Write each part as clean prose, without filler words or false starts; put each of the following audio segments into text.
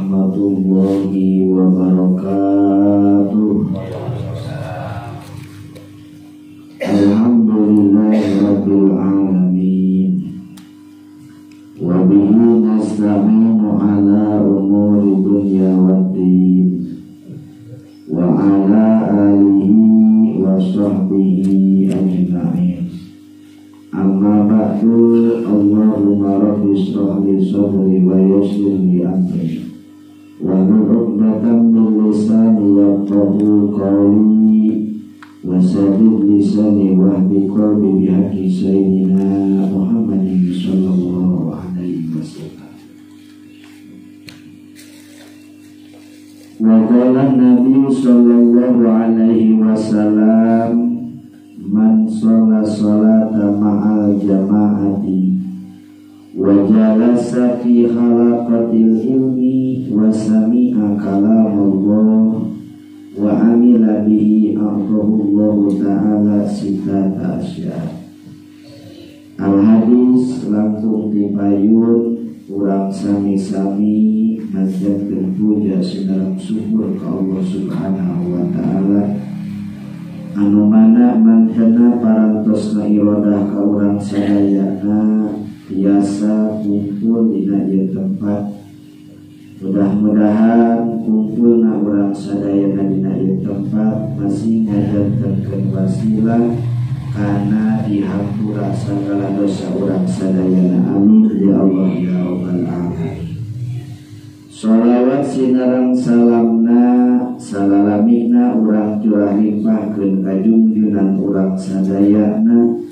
warahmatullahi wabarakatuh. Alhamdulillahi rabbil alamin. Wa bihi nasta'inu ala umuri dunya waddin. Wa ala alihi wa sahbihi ajma'in. Amma ba'du, Allahumma rabbi shrah li sadri wa yassir li amri wahlul 'uqdatam min lisani yafqahu qawli wa saddid lisani wahdi qalbi bihaqqi sayyidina Muhammadin sallallahu alaihi wasallam. Wa qala Nabi sallallahu alaihi wasallam, man sholla sholata ma'al jama'ati wa jalasa fi halaqatil ilmi wa sami'a kalamullah wa amila bihi a'tahu ta'ala sitata asya. Al hadis langkung dipayun urang sami-sami manjatkeun puja sinareng syukur ka Allah Subhanahu wa ta'ala, anu mana mantena parantosna irodah ka urang sadayana biasa kumpul dina ieu tempat. Mudah-mudahan kumpulna urang sadayana dina ieu tempat masih ngajantenkeun wasilah kana dihampura sagala dosa urang sadayana. Amin ya Allah ya rabbal alamin. Sholawat sinareng salamna salalamina urang curah limpahkeun ka jungjungan urang sadayana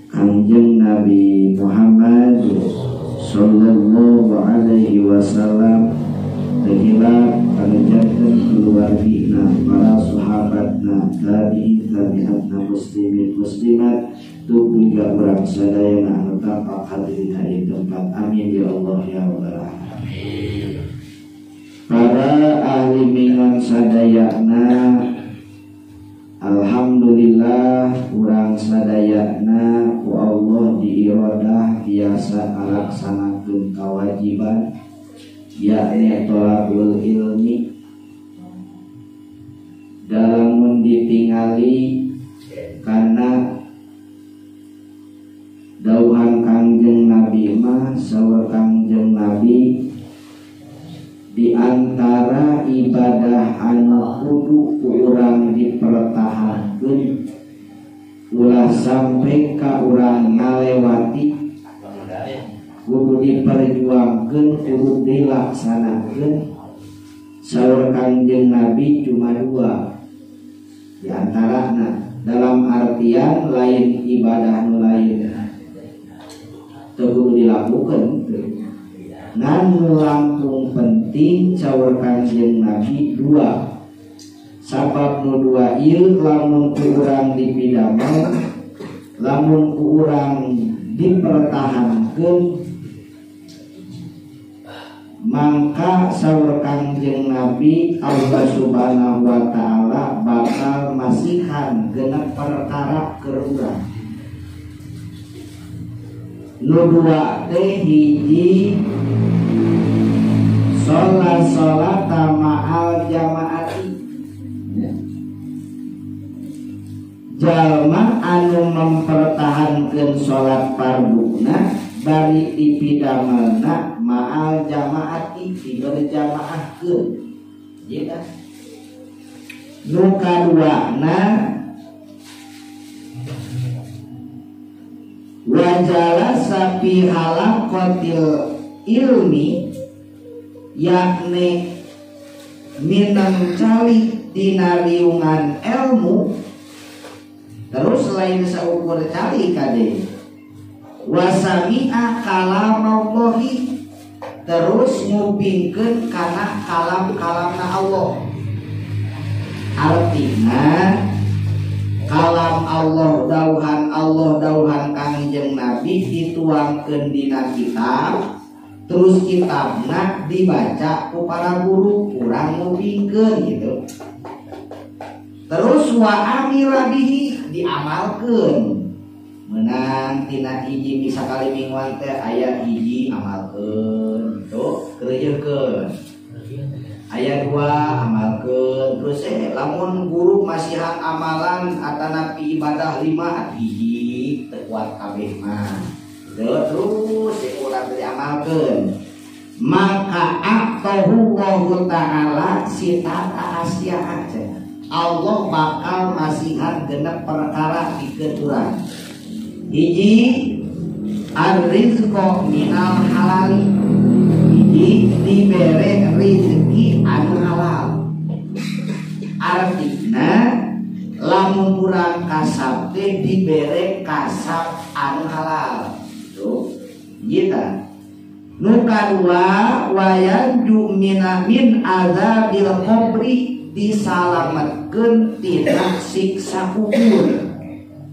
Kangjeng Nabi Muhammad sallallahu alaihi wasallam, tehilap anu janten keluargina, para sahabatna, tabi'in tabi'atna, muslimin muslimat, tuluy urang sadayana anu tampak hadirina ieu tempat. Amin ya Allah ya rabbal alamin. Para ahli mingan sadayana, alhamdulillah urang sadayana ku Allah diirodah biasa ngalaksanakeun kawajiban, yakni thalabul ilmi. Dalam mun ditingali kana dauhan Kangjeng Nabi mah, saur Kangjeng Nabi, di antara ibadah anu kudu ku urang dipertahankeun ulah sampai ka urang ngalewati, kudu diperjuangkeun, kudu dilaksanakeun. Saur Kangjeng Nabi cuma dua di antarana, dalam artian lain ibadah nu lain teu kudu dilakukeun, ngan langkung penting saur Kangjeng Nabi dua. Sabab nu dua ieu lamun ku urang dipidamel, lamun ku urang dipertahankeun, mangka saur Kangjeng Nabi Allah Subhanahu wa ta'ala bakal masihan genep perkara keur urang. Nu dua teh hiji, sholat sholata ma'al jamaati, jalma anu mempertahankan sholat farduna bari dipidamelna ma'al jamaati, diberjamaahkeun. Ieu nu kaduana, wajalasa fi halaqatil ilmi, yakni minang calik dina riungan ilmu. Terus lain saukur calik kade, wasami'a kalamallahi, terus ngupingkeun kana kalam-kalamna Allah. Artinya kalam Allah, dauhan Allah, dauhan Kangjeng Nabi dituangkeun dina kitab, terus kitabna dibaca ku para guru, kurang ngupingkeun gitu. Terus wa amila bihi, diamalkeun. Menang tina hiji bisa kali mingguan teh aya hiji amalkeun gitu, kerjakeun. Aya dua amalkeun terus lamun guru masihan amalan atanapi ibadah 5 hiji teu kuat kabeh mah. Terus urang teh diamalkeun. Maka aqtahu ta'ala sitata asya aja. Allah bakal masihan genep perkara pikeun urang. Hiji ar-rizqu minal halali. Hiji dibere rezeki anu halal. Artina lamun urang kasab teh dibere kasab anu halal. Tuh, kita. Nu kadua wayanju min azabil qabri disalametkeun tina siksa kubur.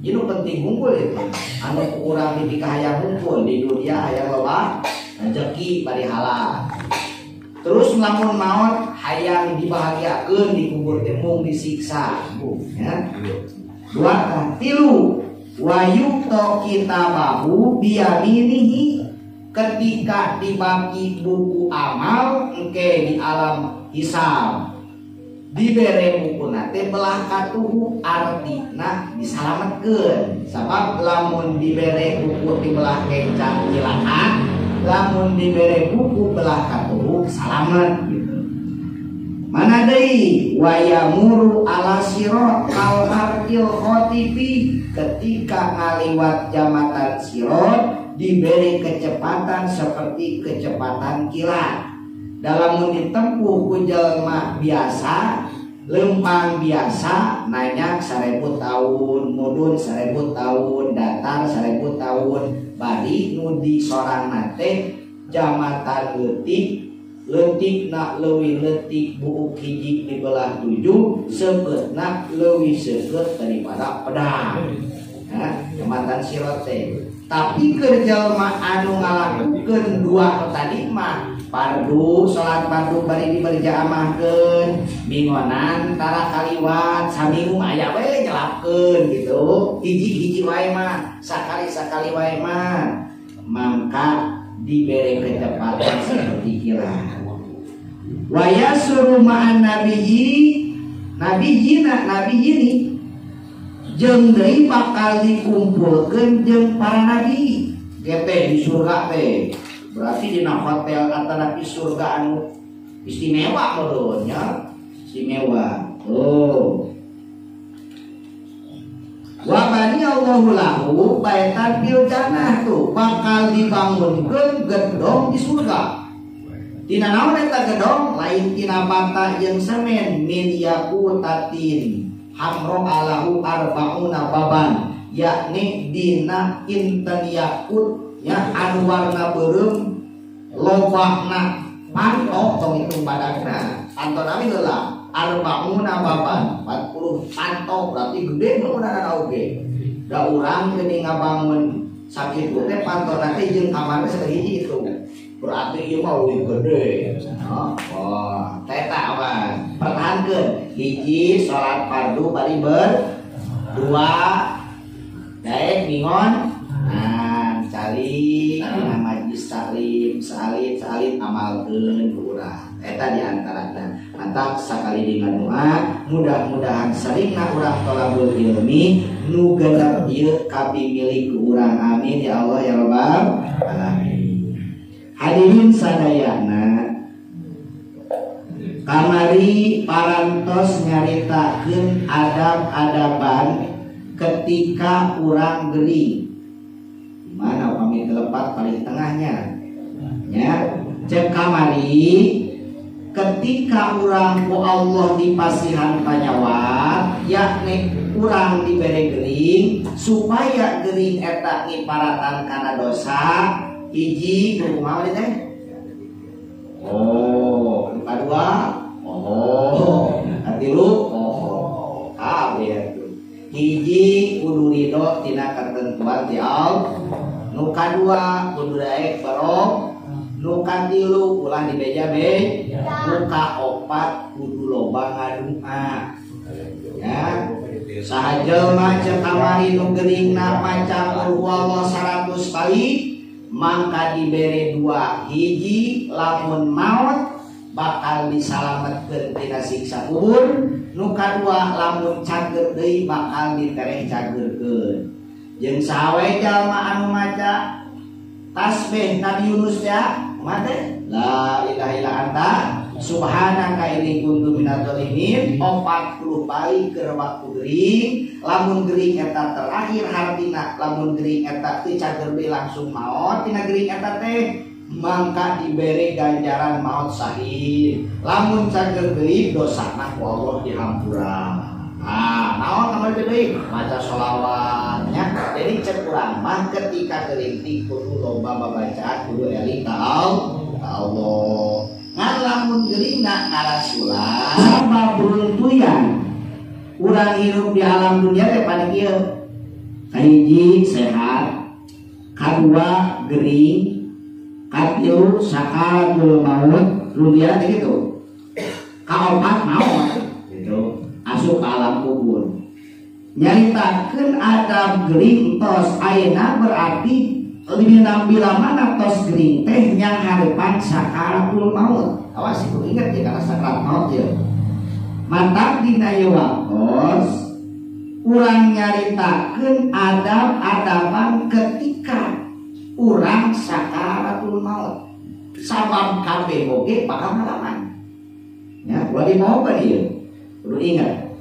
Ini penting unggul itu. Anu urang dipikahayang unggul di dunia hayang loba rezeki bari halal. Terus lamun maot hayang dibahagiakeun di kubur teh mung disiksa. Ya. Dua tilu wayukto kitabahu biyaminihi ketika dibagi buku amal engke di alam hisab dibere buku nate belah katuhu artina disalametkeun sabab lamun dibere buku ti belah kenca cilaka lamun dibere buku belah katuhu salamet gitu. Mana deui wayamuru ala sirat al harqil khatifi ketika ngaliwat jambatan sirat diberi kecepatan seperti kecepatan kilat. Dalam ditempuh ku jelema biasa, lempang biasa, nanyak 1000 tahun, mudun 1000 tahun, datar 1000 tahun, bari nu di sorangna teh jambatan leutik, leutikna leuwih leutik buuk hiji dibelah 7, seukeutna leuwih seukeut daripada pedang. Nah, jambatan sirat teh. Tapi keur jelema anu ngalakukeun dua tadi mah fardu salat fardu bari diberjamaahkeun mingonan tara kaliwat saminggu aya we nyelapkeun gitu hiji-hiji wae mah sakali-sakali wae mah mangka dibere kecepatan seperti kilat. Wa yasuru ma'an nabiyyi nabiyina nabiyini jeung deui bakal dikumpulkeun jeung para nabi gete di surga teh berarti dina hotel atanapi surga anu istimewa meureun nya istimewa. Oh wa bani Allahu lahu baitan fil jannah tuh bakal dibangunkeun gedong di surga. Tina naon eta gedong lain tina bata jeung semen min yaqutatin hamro alahu arbauna baban yakni dina inten yakut ya anu warna beureum lobana panto tong hitung badagna panto nami heula arbauna baban 40 panto berarti gede bangunanna oge da urang geuning ngabangun sakitu teh pantona teh jeung kamarna sahiji itu berarti ieu mah leuwih gede. Oh, teta awan pertahankeun hiji salat fardu bari ber dua daek mingon nah cali dina majlis taklim salit salit amalkeun ku urang eta di antarana mantap sakali dengan doa mudah-mudahan saringna urang tolabul ilmi nu genep ieu kapimilik ku urang amin ya Allah ya rabbal alamin. Hadirin sadayana kamari parantos nyaritakeun adab-adaban ketika urang gering. Mana kami telepat paling tengahnya ya cek kamari ketika urang ku Allah dipasihan panyawat yakni urang dibere gering supaya gering eta ngiparatan kana dosa hiji kumaha teh oh kadua oh katilu oh kabeh hiji kudu ridho tina ketentuan ti Allah nu kadua kudu daek barok nu katilu ulah dibeja-beja nu kaopat kudu loba ngadua ya saha jelema cek kamari nu geuringna maca qul huwallahu 100 kali mangka dibere dua hiji lamun maot bakal bakal disalametkeun tina siksa kubur, nu kadua lamun cager deui bakal ditereh cagerkeun. Jeung saha wae jalma anu maca tasbih Nabi Yunus ya, kumaha teh? La ilaha illa anta subhanaka inni kuntu minadh-dhalimin 40 kali keur waktu gering. Lamun gering eta terakhir hartina, lamun gering eta teu cager deui langsung maot tina gering eta teh mangka dibere ganjaran maot syahid. Lamun cager deui dosana ku Allah dihampura. Ah, naon kamari teh deui maca sholawatnya. Jadi cek urang mah ketika gering teh kudu loba babacaan, kudu eling ka Allah. Ngan lamun geringna ngarasulan sabab runtuyan urang hirup di alam dunia teh paling ieu. Kahiji sehat, kadua gering, katilu sakaratul maut, runtuyan teh kitu. Kaopat maot gitu, asup ka alam kubur. Nyaritakeun adab gering tos ayeuna berarti dina bila mana tos gering teh nyang harepan sakaratul maut. Awas ibu ingat ya karena sakarat maut ya. Mantap dina ieu waktos urang nyaritakeun adab-adaban ketika urang sakaratul maut. Sabab kabeh oge bakal ngalaman. Ya, ulah dimaokeun ieu. Kudu ingat.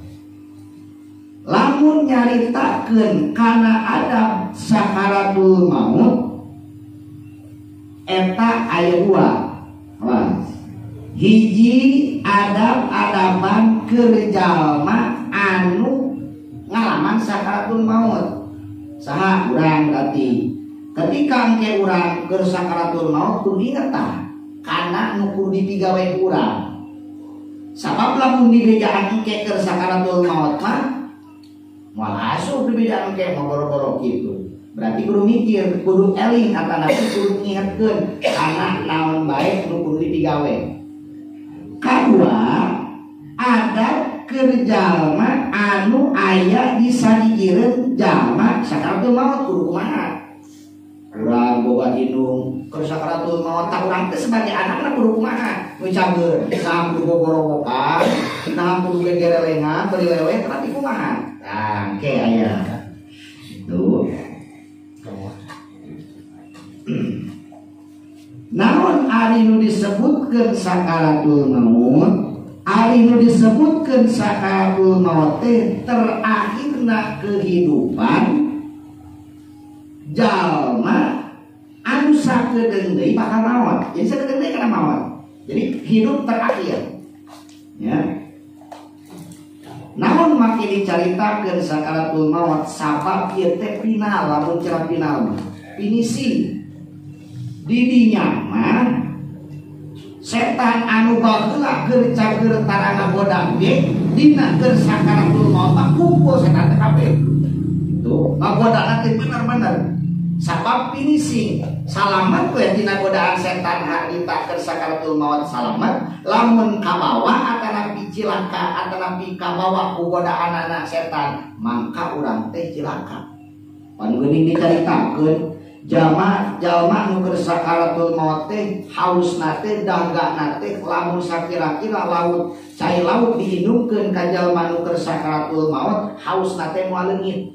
Lamun nyaritakeun kana adab sakaratul maut eta aya dua. Awas. Hiji adab-adaban keur jalma anu ngalaman sakaratul maut. Saha urang berarti ketika engke urang keur sakaratul maut kudu inget tah kana nu kudu dipigawe ku urang. Sabab lamun dibejaan engke keur sakaratul maut mah moal asup dibejaan engke mah boro-boro kitu. Berarti kudu mikir, kudu eling atanapi kudu ngingetkeun kana naon bae nu kudu dipigawe. Kadua, adab keur jalma anu aya di sadigireun jalma sakaratul maut kudu kumaha? Urang boga indung keur sakaratul maut tah urang teh sebagai anakna kudu kumaha? Nu cager, nah kudu gogorowokan, nah kudu gegerelengan, bari leweh tapi kumaha? Tah, engke aya. Tuh. Naon ari nu disebutkeun sakaratul maut? Ari nu disebutkeun sakaratul maut teh terakhirna kehidupan jalma anu sakedeung deui bakal maot. Jadi sakedeung deui kana maot. Jadi hidup terakhir. Ya. Naon make dicaritakeun sakaratul maut sabab ieu teh final, lamun cara final mah finishing. Didinya mah setan anu baheula keur cager taranga godang ge dina keur sakaratul maut mah kumpul setan teh kabeh. Tuh, ngagodana teh bener-bener. Sabab finishing salamet we tina godaan setan harita keur sakaratul maut salamet, lamun kabawa atanapi cilaka atanapi kabawa ku godaanana setan mangka urang teh cilaka. Pan geuning dicaritakeun jalma jalma nu keur sakaratul maut teh hausna teh dahgana teh lamun sakira-kira laut cai laut diinumkeun ka jalma nu keur sakaratul maut hausna teh moal leungit.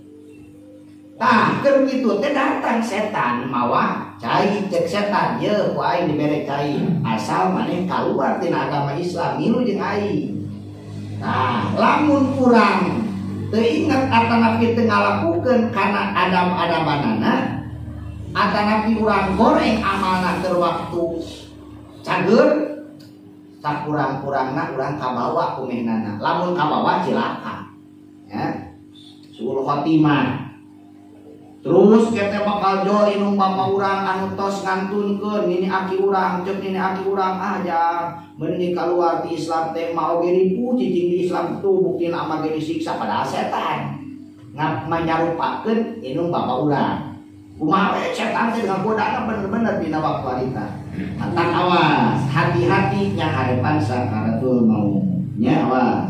Tah keur kitu teh datang setan mawa cai cek setan ye ku aing dibere cai asal maneh kaluar tina agama Islam milu jeung aing. Tah lamun urang teu inget atanapi teu ngalakukeun kana adab-adabanana atanapi urang goreng amalna keur waktu cager tak kurang-kurangna urang kabawa kumehnana lamun kabawa cilaka ya suul khotimah. Terus kita bakal jol inung bapa urang anu tos ngantunkeun nini aki urang ceuk nini aki urang ah jang mending kaluar ti Islam teh mah oge ripuh cicing di Islam tuh buktina mah ge disiksa padahal setan manyarupakeun inung bapa urang. Kumaha we setan teh ngagodana bener-bener dina waktu harita. Mantap awas, hati-hati nya harepan sakaratul maut. Nya awas.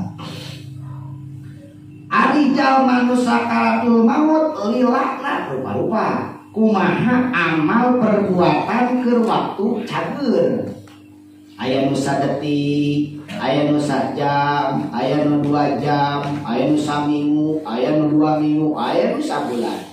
Ari jalma nu sakaratul maut lilakna rupa-rupa. Kumaha amal perbuatan keur waktu cager. Aya nu sadetik, aya nu sajam, aya nu 2 jam, aya nu saminggu, aya nu 2 minggu, aya nu sabulan.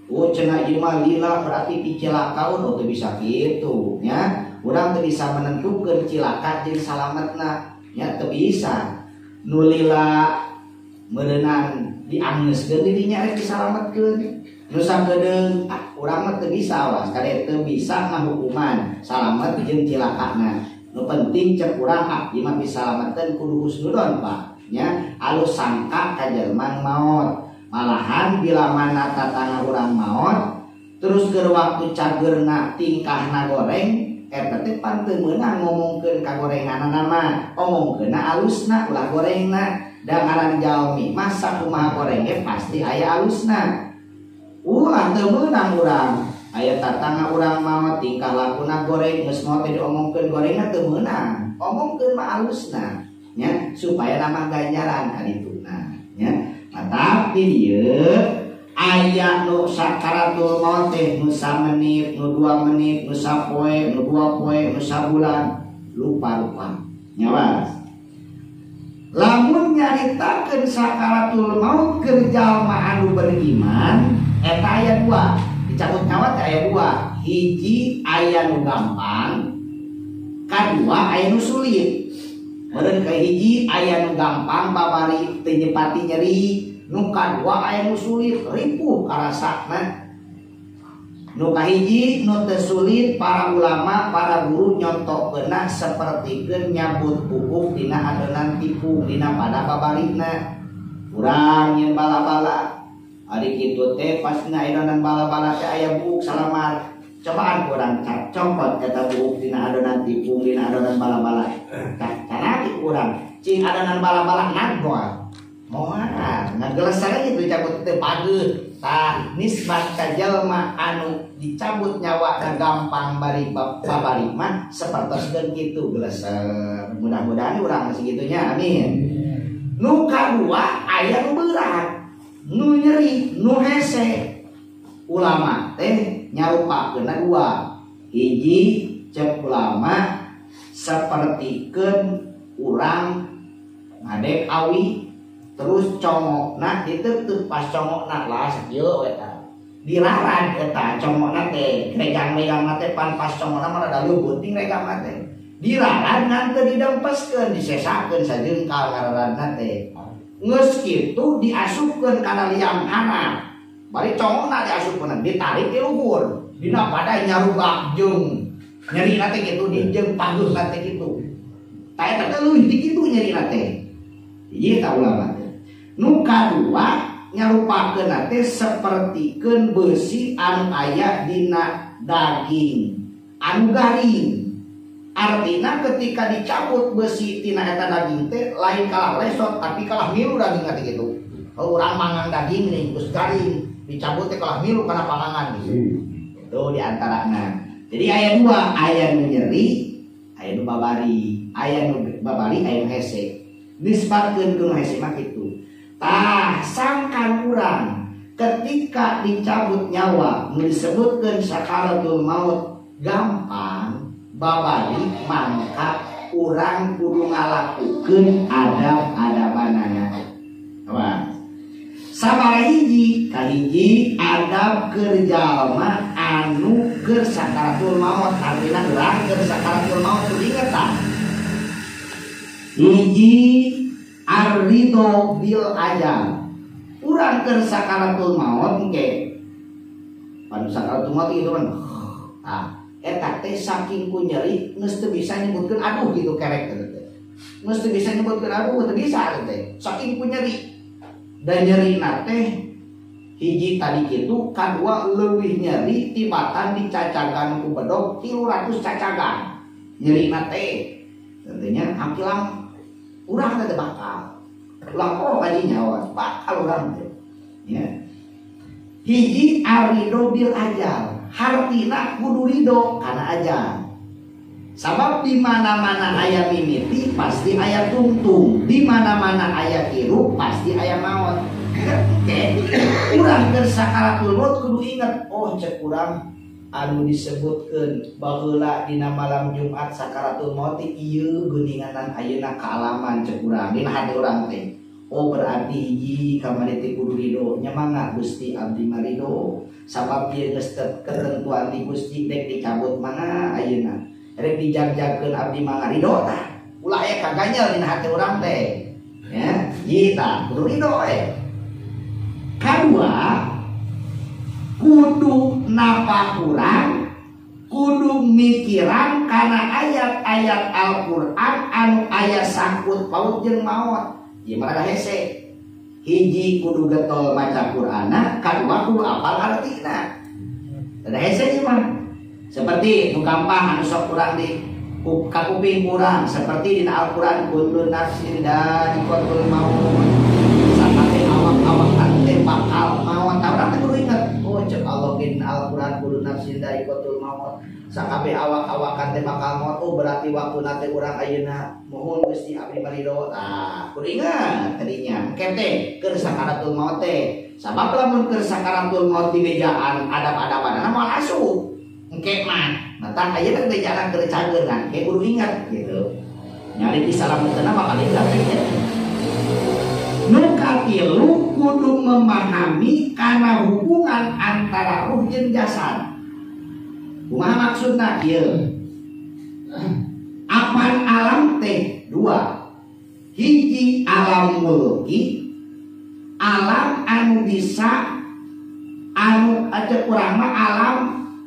Oh cenah ieu mah lila berarti dicilaka, oh teu bisa kitu nya. Urang teu bisa menentukeun cilaka jeung salametna, nya teu bisa. Nu lila meureunang diangeuskeun di dinya rek disalametkeun. Nu sakedeung ah urang mah teu bisa awas kade teu bisa ngahukuman salamet jeung cilakana. Nu penting cek urang ah ieu mah disalametkeun kudu husnudon Pak nya, alus sangka ka jelema maot. Malahan bila mana tatangga urang maot terus keur waktu cageurna tingkahna goreng eta teh pan teu meunang ngomongkeun ka gorenganana mah, omongkeunna alusna ulah gorengna. Da ngaran jalmi mah sakumaha goreng ge pasti aya alusna. Ulah teu meunang urang aya tatangga urang maot tingkah lakuna goreng geus maot teh diomongkeun gorengna teu meunang, omongkeun mah alusna nya supaya nambah ganjaran ka dituna nya. Tapi dieu aya nu sakaratul maut teh nu samenit, nu 2 menit, nu sapoe, nu 2 poe, nu sabulan, lupa-lupa nyawa. Lamun nyaritakeun sakaratul maut keur jalma anu beriman eta aya 2, dicabut nyawa teh aya 2. Hiji aya nu gampang, kadua aya nu sulit. Meureun ka hiji aya nu gampang babari teu nyepati nyeri, nu kadua aya nu sulit ripuh karasana. Nu kahiji nu teu sulit para ulama, para guru nyontokeunna sapertikeun nyabut pupuk dina adonan tipung dina pada babarina. Urang nyeun bala-bala ari kitu teh pas dina adonan bala-bala teh aya buuk salamar. Cobaan urang copot eta buuk dina adonan tipung dina adonan bala-bala. Tah urang cing adonan bala-bala nag moal. Moal ngagelesar gitu dicabut teh pageut. Tah nisbat ka jalma anu dicabut nyawa dan gampang bari babari mah sapertoskeun kitu geleser. Mudah-mudahan urang segitunya amin. Nu kadua aya nu berat, nu nyeri, nu hese. Ulama teh nyarupakeunna 2. Hiji cek ulama sapertikeun urang ngadek awi terus congokna diteuteup pas congokna lah sakieu eta dilarang eta congokna teh regang-regangna teh pan pas congokna mah rada leubeut ting regangna teh dilarang ngan teu didempeskeun disesakeun sajengkal ngararanna teh geus kitu diasupkeun kana liang hana bari congokna diasupkeun ditarik ti luhur dina pada nyarubak jeung nyerina teh kitu jeung pageusna teh kitu tah eta teh leuwih ti kitu nyerina teh. Hiji ta ulama teh. Nu kadua nyarupakeun teh sapertikeun beusi anu aya dina daging anu garing. Artina ketika dicabut beusi tina eta daging teh lain kalah lesot tapi kalah milu daging teh kitu. Kalau urang mangan daging nih geus garing dicabut teh kalah milu kana pangangan gitu. Itu diantarana. Jadi aya 2, aya nu nyeri, aya nu babari, aya nu babari, aya nu hese. Nisbatkeun ku nu hese mah kitu. Tah sangkan urang ketika dicabut nyawa nu disebutkeun sakaratul maut gampang babari mangka urang kudu ngalakukeun adab-adabanana. Wah. Sabaraha hiji kahiji adab keur jalma anu keur sakaratul maut, artina urang keur sakaratul maut kudu inget tah. Hiji ar-ridho bil ajal. Urang keur sakaratul maut engke. Panu sakaratul maut itu kan. Ah, eta teh saking ku nyeri geus teu bisa nyebutkeun aduh gitu kerek teh. Geus teu bisa nyebutkeun aduh teu bisa teh. Saking ku nyeri. Dan nyerina teh hiji tadi kitu, kadua leuwih nyeri tibatan dicacagan ku bedog 300 cacagan. Nyerina teh tentunya akilang urang teh bakal. Ulah oh kaji nyawa bakal urang teh. Ya. Hiji arido bil ajal, hartina kudu ridho kana ajal. Sabab di mana-mana aya mimiti pasti aya tungtung, di mana-mana aya hirup pasti aya maot. Urang keur sakaratul maut kudu inget, oh cek urang anu disebutkeun baheula dina malam Jumat sakaratul maut ieu geuninganan ayeuna kaalaman cek urang dina hati urang teh. Oh berarti hiji kamari teh kudu ridho nya mangga Gusti abdi mah ridho sabab ieu geus ketentuan di Gusti dek dicabut mangga ayeuna rek dijagjagkeun abdi mangga ridho tah ulah aya kaganyel dina hati urang teh ya hiji tah kudu ridho we. Kadua kudu napa kurang kudu mikiran kana ayat-ayat Al-Qur'an anu aya sangkut paut jeung maot. Ieu mah rada hese. Hiji kudu getol maca Qur'anna, kadua kudu apal artina. Rada hese ieu mah. Seperti nu gampang anu sok kurang di kakuping kurang seperti dina Al-Qur'an kullu nafsin dha'iqatul maut. Sakabeh awak-awak teh bakal maot. Tah urang teh kudu inget. Oh cek Allah dina Al-Qur'an kullu nafsin dha'iqatul maut. Sakabeh awak-awakan teh bakal maot. Oh berarti waktuna teh urang ayeuna mohon Gusti abdi barido. Tah kudu ingat tadinya engke teh keur sakaratul maut teh. Sabab lamun keur sakaratul maut di bejaan adab-adabanana moal asup. Engke mah mata ayeuna teh jalan keur cager kan engke kudu ingat gitu. Nyari di salametna bakal ingat teh. Nu katilu kudu memahami kana hubungan antara ruh jeung jasad. Kumaha maksudna ieu? Apan alam teh dua. Hiji alam mulki, alam anu bisa anu aja urang mah alam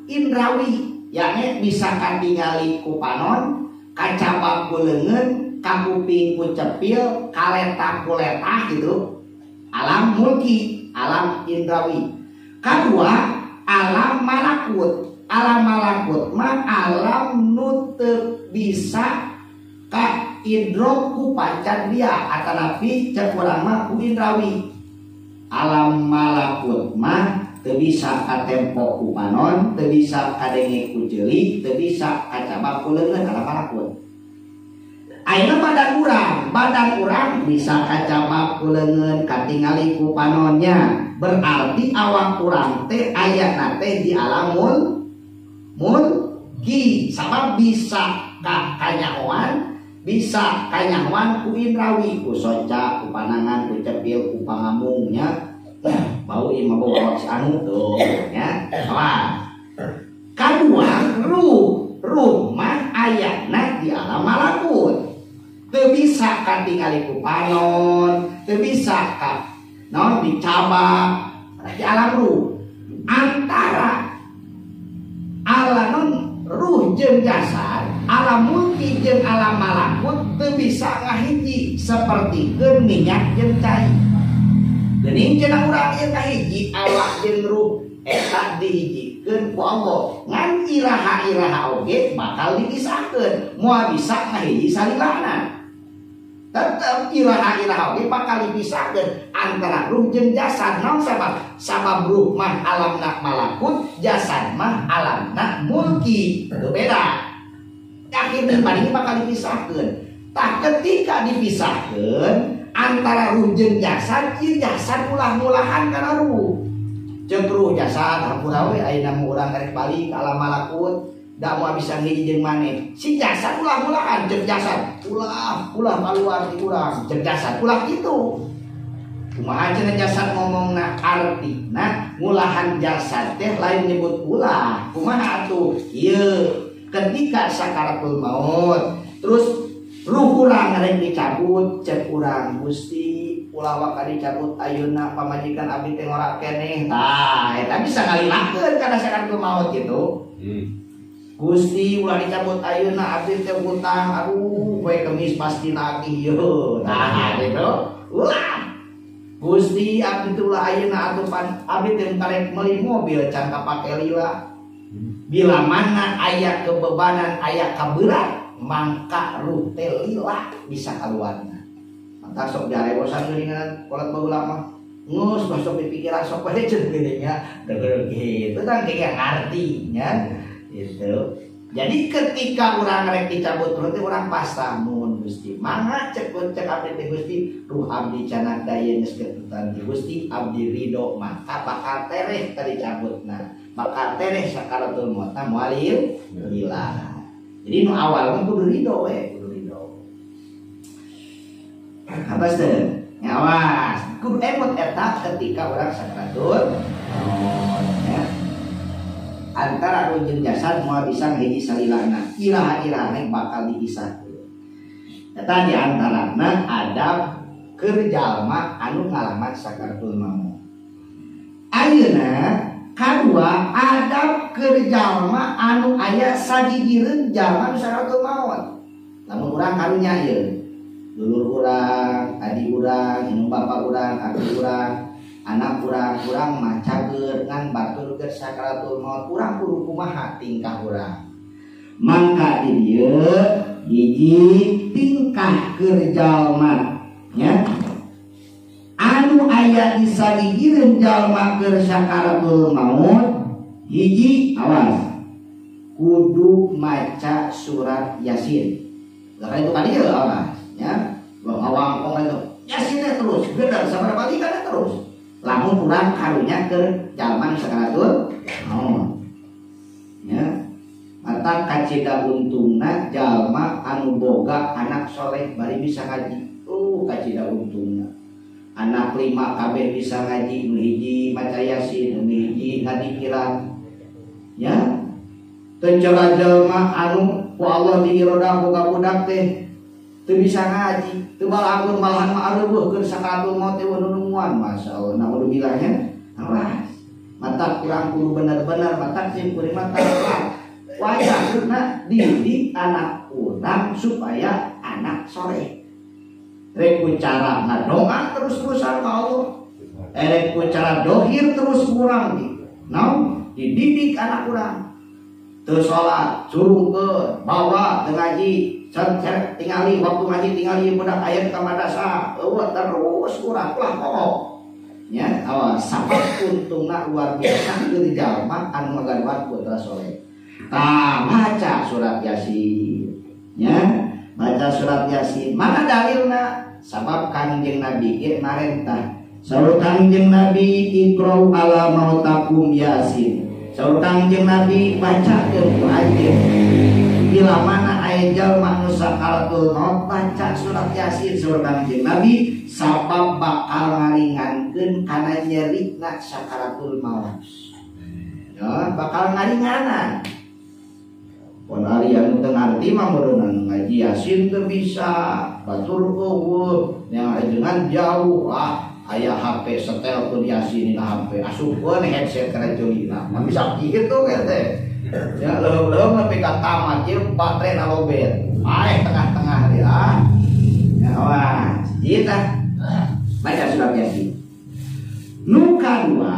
indrawi, yakni bisa katingali ku panon, kacabak ku leungeun, kakuping ku cepil, kaletah ku letah gitu. Alam mulki, alam indrawi. Kadua alam malakut. Alam malakut mah alam nu teu bisa ka indro ku pancadria atanapi cek urang mah ku indrawi. Alam malakut mah teu bisa katempo ku panon, teu bisa kadenge ku jeuli, teu bisa kacabak ku leungeun alam malakut. Ayeuna badan urang bisa kacabak ku leungeun, katingali ku panonnya. Berarti awak urang teh ayana teh di alam mulki, sabab bisa kanyahoan, bisa kanyahoan ku indrawi, ku soca, ku panangan, ku cepil, ku pangamungnya. Bau ieu mah bau awak si anu tuh nya. Kawan. Kadua ruh, ruh mah ayana di alam malakut. Teu bisa katingali ku panon, teu bisa ka naon dicabak, berarti alam ruh. Antara alam ruh jeung jasad, alam mulki jeung alam malakut teu bisa ngahiji sapertikeun minyak jeung cai. Geuning cenah urang ieu kahiji awak jeung ruh eta dihijikeun ku Allah. Ngan iraha-iraha oge bakal dipisahkeun, moal bisa ngahiji salilana. Tetep iraha-iraha oge bakal dipisahkeun antara ruh jeung jasad. Naon sabab? Sabab ruh mah alamna malakut, jasad mah alamna mulki. Itu beda. Akhirnya paling bakal dipisahkeun. Tah ketika dipisahkeun antara ruh jeung jasad, ieu jasad ulah-mulahan kana ruh. Jeung ruh jasad hampura we ayeuna mah urang rek balik alam malakut, da moal bisa ngiji jeung maneh. Si jasad ulah-mulahan jeung jasad, ulah ulah kaluar ti urang, jeung jasad ulah kitu. Kumaha cenah jasad ngomongna artina ngulahan jasad teh lain nyebut ulah. Kumaha atuh? Ieu ketika sakaratul maut, terus ruh urang rek dicabut, cek urang Gusti ulah waka dicabut ayeuna pamajikan abdi teh ngora keneh. Tah eta bisa ngalilakeun kana sakaratul maut gitu. Gusti ulah dicabut ayeuna abdi teh hutang, aduh poe Kemis pasti nagih yeuh. Tah gitu. Ulah Gusti abdi teh ulah ayeuna atuh pan abdi teh karek meuli mobil can kapake lila. Bila mana aya kebebanan aya kaberat mangka ruh teh lila bisa kaluarna. Maka sok diarewosan geuningan kolot baheula mah. Ngus masuk di pikiran sok we ceun geuning nya. Deugeur kitu tah kayak ngarti nya. Gitu. Jadi ketika urang rek dicabut ruh teh urang pasrah mun Gusti. Mangga cek cek abdi teh Gusti, ruh abdi canang daya geus ketutan ti Gusti, abdi ridho maka bakal tereh tadi cabutna. Bakal tereh sakaratul maut moal hilang. Jadi nu awal mah kudu ridho we, kudu ridho. Apa sih? Ngawas, kudu emot eta ketika orang sakaratul maut ya. Antara jeung jasad moal bisa ngahiji salilana, iraha-irahana bakal diisah. Eta di antarana adab keur jalma anu ngalaman sakaratul maut. Ayeuna kadua adab keur jalma anu aya sagigireun jalma sakaratul maut. Lamun urang karunya ieu, dulur urang, adi urang, indung bapa urang, aki urang, anak urang, urang mah cager ngan batur keur sakaratul maut, urang kudu kumaha tingkah urang. Mangka di dieu hiji tingkah keur jalma nya anu aya di sagigireun jalma keur sakaratul maut, hiji awas kudu maca surat Yasin. Lah itu kali ya awas ya, awang itu Yasinnya terus gedar sampai balikannya terus. Lamun urang karunya keur jalma sakaratul maut ya. Mata kacida untungna jalma anu boga anak soleh bari bisa ngaji. Kacida untungna anak 5 kabeh bisa ngaji, nu hiji maca Yasin, nu hiji ngadikiran ya. Teu cela jalma anu ku Allah diirodah boga budak teh teu bisa ngaji, teu balagun malahan mah areueuh keur sakaratul maut teh nununguan. Masyaallah, naudzubillah nya. Awas, mata kurang kudu bener-bener, mata sim kuring mata wajahna didik anak urang supaya anak soleh. Rek ku cara ngadoa terus-terusan ka Allah, rek ku cara dohir terus kurang di naon dididik anak urang. Teu salat surungkeun, bawa teu ngaji, tingali waktu ngaji tingali budak aya ka madrasah, eueuh terus urang ulah kokok. Nya awas sabab untungna luar biasa keur jalma anu ngagaduhan putra soleh. Tah baca surat Yasin nya, baca surat Yasin. Mana dalilna? Sabab Kangjeng Nabi ge marentah. Saur Kangjeng Nabi iqra'u ala mautakum Yasin. Saur Kangjeng Nabi bacakeun ku anjeun. Bila mana aya jalma nu sakaratul maut baca surat Yasin saur Kangjeng Nabi sabab bakal ngaringankeun kana nyerina sakaratul maut. Ya, bakal ngaringanan. Pon ari anu teu ngarti mah meureunna ngaji Yasin teu bisa, batur eueuh, yang ajengan jauh ah aya HP setel pun Yasin dina HP, asupkeun headset kana jeulina. Mah bisa kitu teh. Ya leuheung-leuheung nepi ka tamat ieu baterena lobet. Aeh tengah-tengah dia ah. Ya awas, ieu tah. Baca surat Yasin. Nu kadua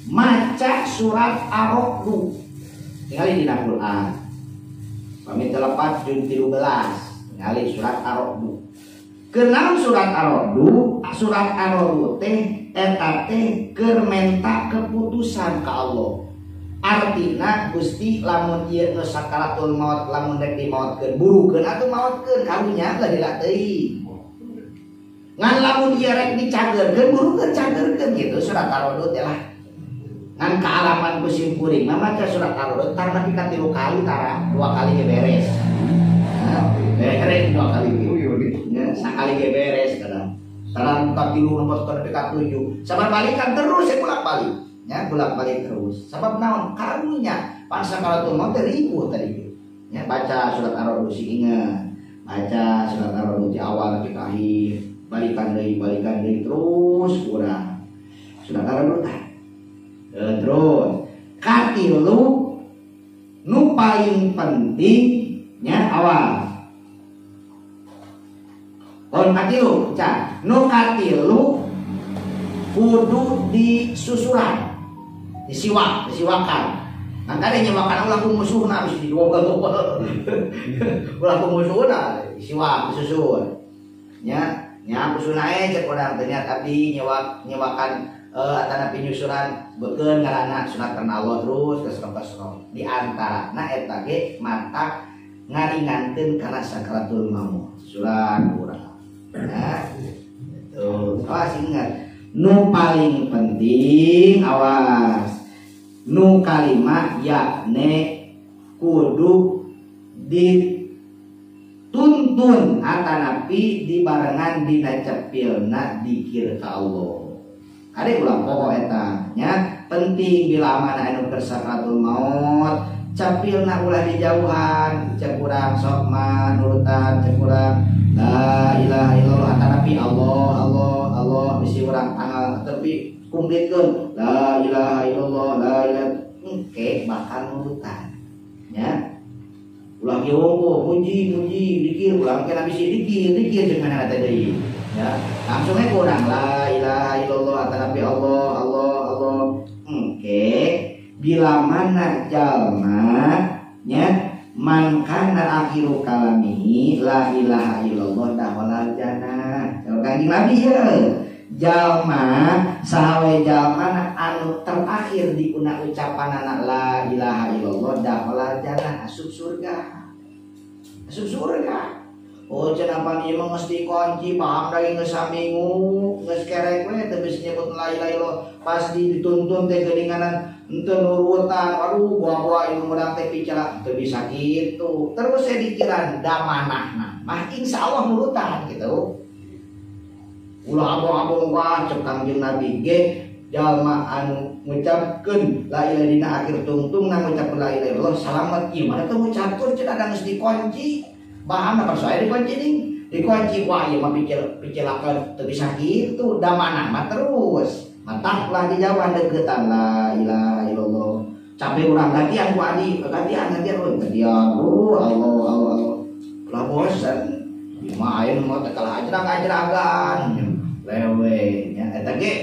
maca surat Ar-Ra'd. Tingali dina Quran. Pami telepat juz 13, tingali surat Ar-Ra'd. Kenaon surat Ar-Ra'd? Surat Ar-Ra'd teh eta teh keur menta keputusan ka Allah. Artina Gusti lamun ieu nu sakaratul maut lamun rek dimaotkeun burukeun atuh maotkeun karunya geus lila teuing. Ngan lamun ieu rek dicageurkeun burukeun cageurkeun gitu surat Ar-Ra'd teh lah. Ngan kaalaman ku sim kuring mah maca surat Ar-Ra'd tar nepi ka 3 kali tara 2 kali ge beres. Beres 2 kali ge. Ya, sakali ge beres kadang. Tara ka 3 nomor nepi ka 7. Sabar balikan terus ya bolak-balik. Ya, bolak-balik terus. Sabab naon? Karunya pan sakaratul maut teh ribuh tadi. Ya, baca surat Ar-Ra'd sing inget. Baca surat Ar-Ra'd di awal nepi ka akhir, balikan deui terus kurang. Surat Ar-Ra'd tah. Terus katilu nu paling penting nya awas. Kon katilu, ca. Nu katilu kudu disusuran, disiwak, disiwakan. Mangkane nyewakan ulah ku musuhna geus diwogel-wogel. Ulah ku musuhna disiwak, disusun. Nya, nya kusunae cek urang teh niat abdi nyewak nyewakan atana pinyusuran beukeun ngaranna sunat karena Allah terus kesrok-kesrok. Di antarana eta ge mantak ngaringankeun kana sakratul maut. Surat urang. Nah, itu. Awas ingat. Nu paling penting awas. Nu kalima yakne kudu dituntun atanapi dibarengan dina cepilna dikir ka Allah. Kade ulah poho eta nya penting bila mana anu keur sakaratul maut cepilna ulah dijauhan cek urang sok mah nurutan cek urang la ilaha illallah atanapi Allah Allah Allah bisi urang tanggal tapi kumplitkeun la ilaha illallah la ilaha engke bakal nurutan nya ulah kieu muji muji dikir ulah engke bisi dikir dikir jeung mana teh deui ya langsung we urang la ilaha illallah atanapi Allah Allah Allah engke bila mana jalma nya man kana akhiru kalamihi la ilaha illallah dakhalal jannah. Kalau Kanjeng Nabi ye jalma sahawe jalma anu terakhir dikuna ucapanana la ilaha illallah dakhalal jannah asup surga. Asup surga. Oh cenah pan ieu mah geus dikunci paham deui geus saminggu geus kerek we teu bisa nyebut la ilaha illallah pasti dituntun teh geuninganan henteu nurutan aduh buah-buah ilmu urang teh picara teu bisa kitu terus saya dikiran damanahna mah insyaallah nurutan gitu ulah abong-abong wah cek Kangjeng Nabi ge jalma anu ngucapkeun la ilaha dina akhir tungtungna ngucapkeun la ilaha illallah salamet ieu mah teu ngucapkeun cenah da geus dikunci bahan apa saya dikunci ning dikunci wah ieu mah pikir-pikirakeun teu bisa kitu damanah mah terus matak lah dijauhan deukeutan la ilaha illallah capek urang gantian ku adi gantian gantian we gantian oh Allah Allah Allah lah bosan ieu mah aya nu teh kalah ajrag-ajragan lewe nya eta ge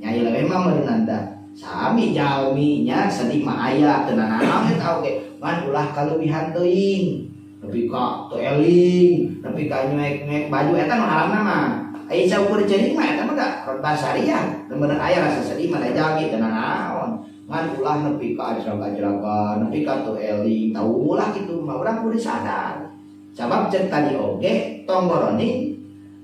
nya ieu lewe mah meureunna da sami jalmi nya sedih mah aya teu nanaon eta oge ngan ulah kaleuwihan teuing nepi ka teu eling nepi ka nyuek-nyuek baju eta nu haramna mah aya saukur ceurik mah eta mah da basariah bener aya rasa sedih mah da jalmi teu nanaon ngan ulah nepi ka ajrag-ajragan nepi ka teu eling tau ulah kitu mah urang kudu sadar sabab ceuk tadi oge tonggoroni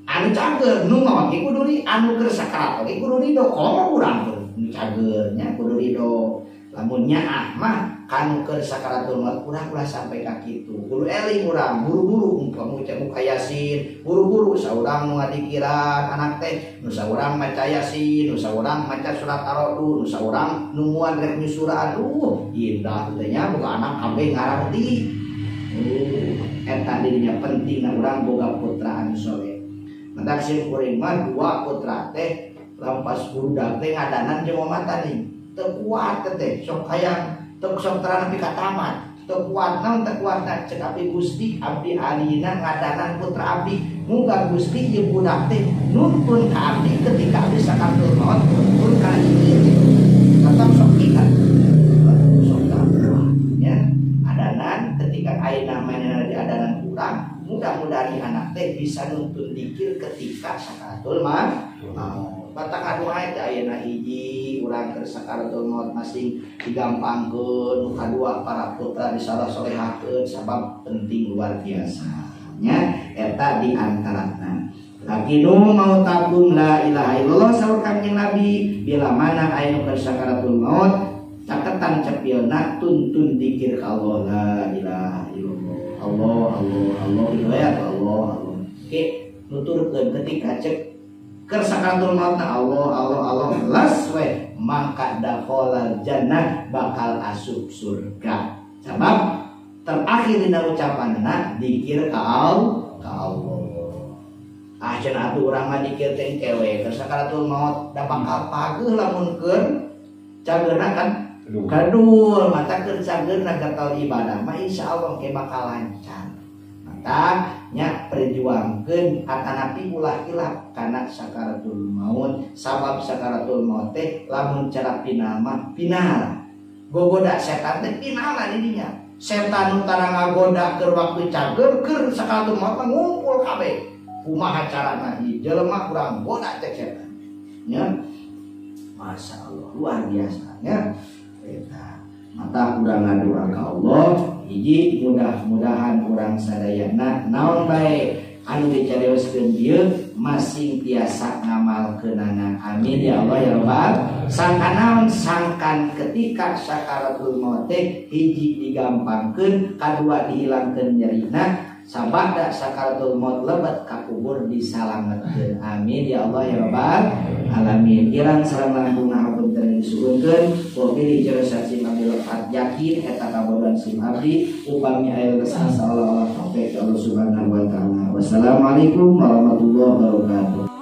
anu cager nu maot ge kudu ri anu keur sakarat oge kudu ridho komo urang nu cager nya kudu ridho lamun nyaah mah kanu keur sakaratul maut urang ulah sampai ka kitu kudu eling urang buru-buru umpama muka yasin buru-buru saurang nu ngadikiran anak teh nu saurang maca yasin nu saurang maca surat ar-ra'd nu saurang nungguan rek nyusura aduh indah teh nya boga anak kabeh ngararti eta dirinya penting urang boga putra anu soleh mentak sim kuring mah dua putra teh lampas budak teh ngadanan jeung mamatan nih teu kuat teh sok hayang teu sok terang nepi ka tamat teu kuat naon teu kuatna cek abdi Gusti abdi alina ngadanan putra abdi muga Gusti ieu budak teh nuntun ka abdi ketika abdi sakaratul maut nuntun ka ieu tetap sok ingat sok kuat nya adanan ketika ayeuna manehna di adanan urang mudah-mudahan anak teh bisa nuntun dikir ketika sakaratul maut. Batak aduh teh ayeuna hiji urang keur sakaratul maut masing digampangkeun nu kadua para putra disalah-solehakeun sabab penting luar biasa nya eta di antarana. Lakinu mautakum la ilaha illallah saur Kangjeng Nabi bila mana aya nu keur sakaratul maut caketan cepilna tuntun dikir ka Allah la ilaha illallah Allah Allah Allah gitu ya Allah Allah. Oke nuturkeun ketika cek keur sakaratul maut na Allah Allah Allah las we mangka dakhalal jannah bakal asup surga. Sabab terakhir dina ucapanna dikir ka Allah. Ah cenah atuh urang mah dikir teh kewe keur sakaratul maut da bakal pageuh lamun keur cageurna kan kadul mata keur cageurna gatal ibadah mah insyaallah ke bakal lancar. Mata nya perjuangkeun atanapi ulah hilap kana sakaratul maut sabab sakaratul maut teh lamun cara final mah final gogoda setan teh final di dinya setan nu tara ngagoda keur waktu cager keur sakaratul maut mah ngumpul kabeh kumaha carana ieu jelema urang goda cek setan nya Masya Allah luar biasa nya eta mata urang ngadua ka Allah hiji mudah-mudahan urang sadayana naon bae anu dicarioskeun dieu masing tiasa ngamalkeunana. Amin ya Allah ya Rabbal. Sangkan sangkan ketika sakaratul maut teh hiji digampangkeun, kadua dihilangkeun nyerina, sabada sakaratul maut lebet ka kubur disalametkeun. Amin ya Allah ya Rabbal alamin. Kirang sareng langkung hapunten disuhunkeun, wabillahi jarasan sim abdi lepat yakin eta kabodohan sim abdi upami aya lesan saolah-olah taufik Allah Subhanahu wa taala. Wassalamualaikum warahmatullahi wabarakatuh.